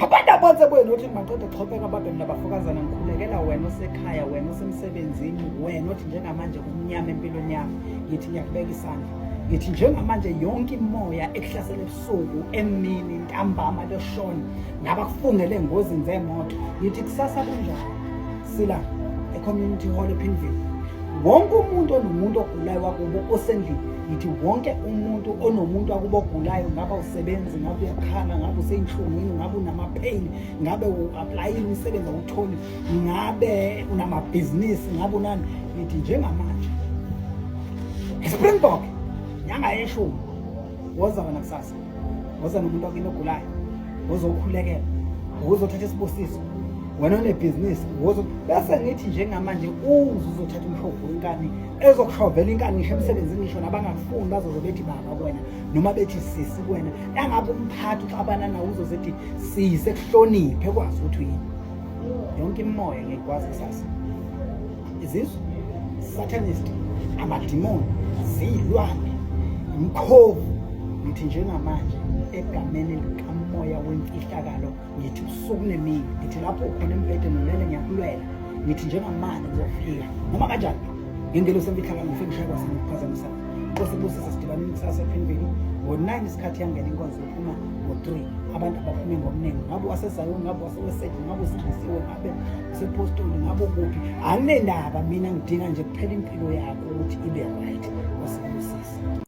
Abantu abonse boyini othi maqeda xhopeka babhemi nabafokazana ngikhulekela wena osekhaya wena osemsebenzini wena othi njengamanje kumnyama empilweni yakho ngithi ngiyakubeka isandla ngithi njengamanje yonke imoya ekuhlasela ebusuku emini ntambama leshona nabakufungele engozini zemoto ngithi kusasa kunjani sila e-community hall ePinville wonke umuntu onomuntu ogulayo wakubo osendlini ngithi wonke umuntu onomuntu akubo ogulayo ngabe usebenzi ngabe uyakhala ngabe useyinhlungwini ngabe unama-pain ngabe u-aplayile umsebenzi awutholi ngabe unamabhizinisi ngabe unani ngithi njengamanje Springbok nyanga yeshumi woza wena kusasa woza nomuntu wakini ogulayo wozokhulekela wozothatha isibusiso wena onebhizinisi wozo bese ngithi njengamanje uze uzothatha umshovu wenkani ezokushovela inkani ngisho emsebenzini ngisho nabangakufuni bazoze bethi baba kuwena noma bethi sisi kuwena engabe umphathi uxabana nawo uzozethi sisi ekuhloniphe kwazi ukuthi uyini yonke imimoya ngiyikwazi kusasa izizwe satanist amadimoni ziyilwane imkhovu ngithi njengamanje egameni likamoya wemfihlakalo ngithi usuku nemini ngithi lapho ukhona embhedeni ulele ngiyakulwela ngithi njengamanje ngizofika noma kanjani ngengelosi emfihlakalo ngifike ngishaye kwasengikuphazamisa Nkosi ibusise sidibaneni kusasa ePinville ngo-9 isikhathi yangena inkonzo yophuma ngo-3 abantu abaphume ngobuningi ngabe wasezayoni ngabe wasewesedi ngabe usindisiwe ngabe usepostoli ngabe ukuphi anginendaba mina ngidinga nje kuphela impilo yakho ukuthi ibe right. Nkosi ibusise.